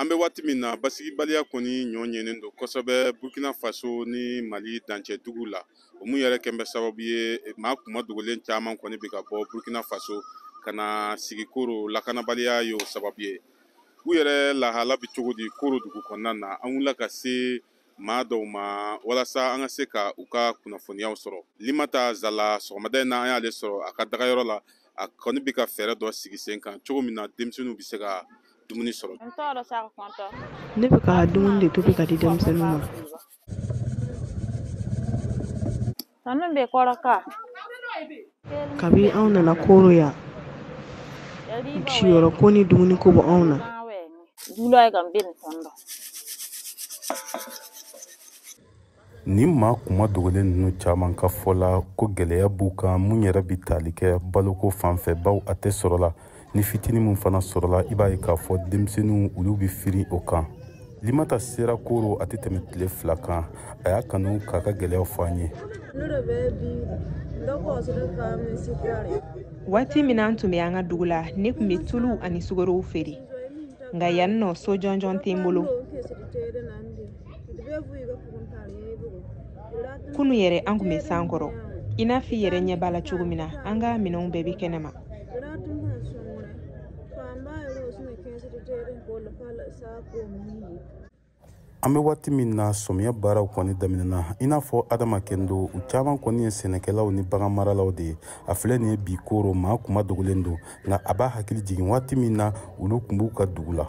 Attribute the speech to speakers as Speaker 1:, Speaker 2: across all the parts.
Speaker 1: An bɛ waati min na, basigibaliya kɔni ɲɔ ɲɛnen don kosɛbɛ Burkina Faso ni Mali dancɛ dugu la. O mun yɛrɛ kɛn bɛ sababu ye, maa kuma dogolen caman kɔni bɛ ka bɔ Burkina Faso ka na sigi Koro. Lakanabaliya y'o sababu ye. U yɛrɛ lahala bɛ cogo di Koro dugu kɔnɔna na? An wulila ka se maa dɔw ma walasa an ka se ka u ka kunnafoniyaw sɔrɔ. Limata Zala, sɔgɔmada in na an y'ale sɔrɔ a ka dagayɔrɔ la. A kɔni bɛ ka fɛɛrɛ dɔ sigi sen kan cogo min na denmisɛnninw bɛ se ka dumuni sɔrɔ.
Speaker 2: Ne bɛ ka dumuni de tobi ka di denmisɛnninw ma. Kabi anw nana Koro yan, siyɔrɔ ko ni dumuni ko bɔ anw na.
Speaker 1: Ni maa kuma dogolen ninnu caman ka fɔ la ko gɛlɛya b'u kan, mun yɛrɛ bɛ tali kɛ baloko fan fɛ, baw a tɛ sɔrɔ la. Ni fitinin min fana sɔrɔla, i b'a ye k'a fɔ denmisɛnninw olu bɛ firin o kan. Limata sera Koro a tɛ tɛmɛ tile 2 kan. A y'a kanu k'a ka gɛlɛyaw fɔ an ye.
Speaker 3: Waati min an tun bɛ an ka dugu la, ne tun bɛ tulu ani sukaro feere. Nka yan nɔ, so jɔnjɔn tɛ n bolo. Kunu yɛrɛ an tun bɛ san kɔrɔ. I n'a fɔ i yɛrɛ ɲɛ b'a la cogo min na, an ka minɛnw bɛɛ bɛ kɛnɛ ma.
Speaker 1: An bɛ waati min na, sɔmiya baaraw kɔni daminɛna. I n'a fɔ Adama Kendo, u caman kɔni ye sɛnɛkɛlaw ni bagan maralaw de ye. A filɛ nin ye bi Koro, maa kuma dogolen don, nka a b'a hakili jigin waati min na olu tun b'u ka dugu la.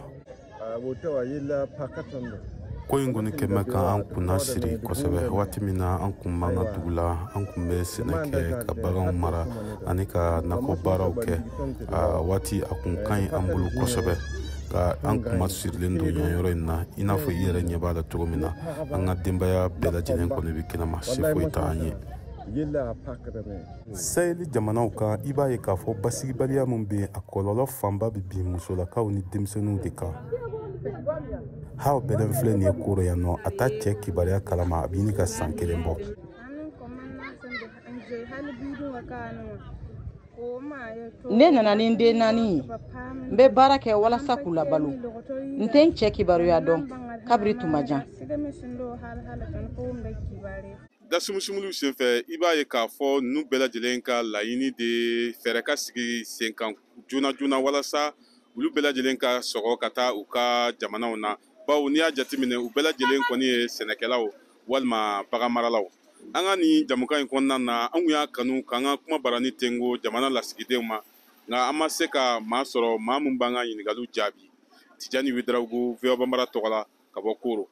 Speaker 1: Ko in kɔni kɛn bɛ ka an kunna siri kosɛbɛ. Waati min na an kun b'an ka dugu la, an kun bɛ sɛnɛ kɛ, ka baganw mara ani ka nakɔ baaraw kɛ. A waati a kun ka ɲi an bolo kosɛbɛ, ka an kuma sirilen don yan yɔrɔ in na. I n'a fɔ i yɛrɛ ɲɛ b'a la cogo min na, an ka denbaya bɛɛ lajɛlen kɔni bɛ kɛnɛma, se foyi t'an ye. Saheli jamanaw kan, i b'a ye k'a fɔ basigibaliya min bɛ yen, a kɔlɔlɔ fanba bɛ bin musolakaw ni denmisɛnninw de kan. Haw bɛlɛn filɛ nin ye Koro yan nɔ, a t'a cɛ kibaruya kalama, a bɛ ɲini ka san 1 bɔ.
Speaker 4: Ne nana ni n den 4 ye. N bɛ baara kɛ walasa k'u labalo. N tɛ n cɛ kibaruya dɔn kabiri tuma jan.
Speaker 1: Dasumusumuniw senfɛ, i b'a ye k'a fɔ ninnu bɛɛ lajɛlen ka laɲini de fɛɛrɛ ka sigi sen kan joona joona walasa olu bɛɛ lajɛlen ka sɔgɔ ka taa u ka jamanaw na. Bawo n'i y'a jateminɛ, u bɛɛ lajɛlen kɔni ye sɛnɛkɛlaw walima bagan maralaw. An ka nin jamukan in kɔnɔna na, an kun y'a kanu k'an ka kuma barani tengo jamana lasigidenw ma, nka an ma se ka maa sɔrɔ maa min b'an ka ɲininkaliw jaabi. Tijani Ouedraogo, VOA Bambara tɔgɔ la, ka bɔ Koro.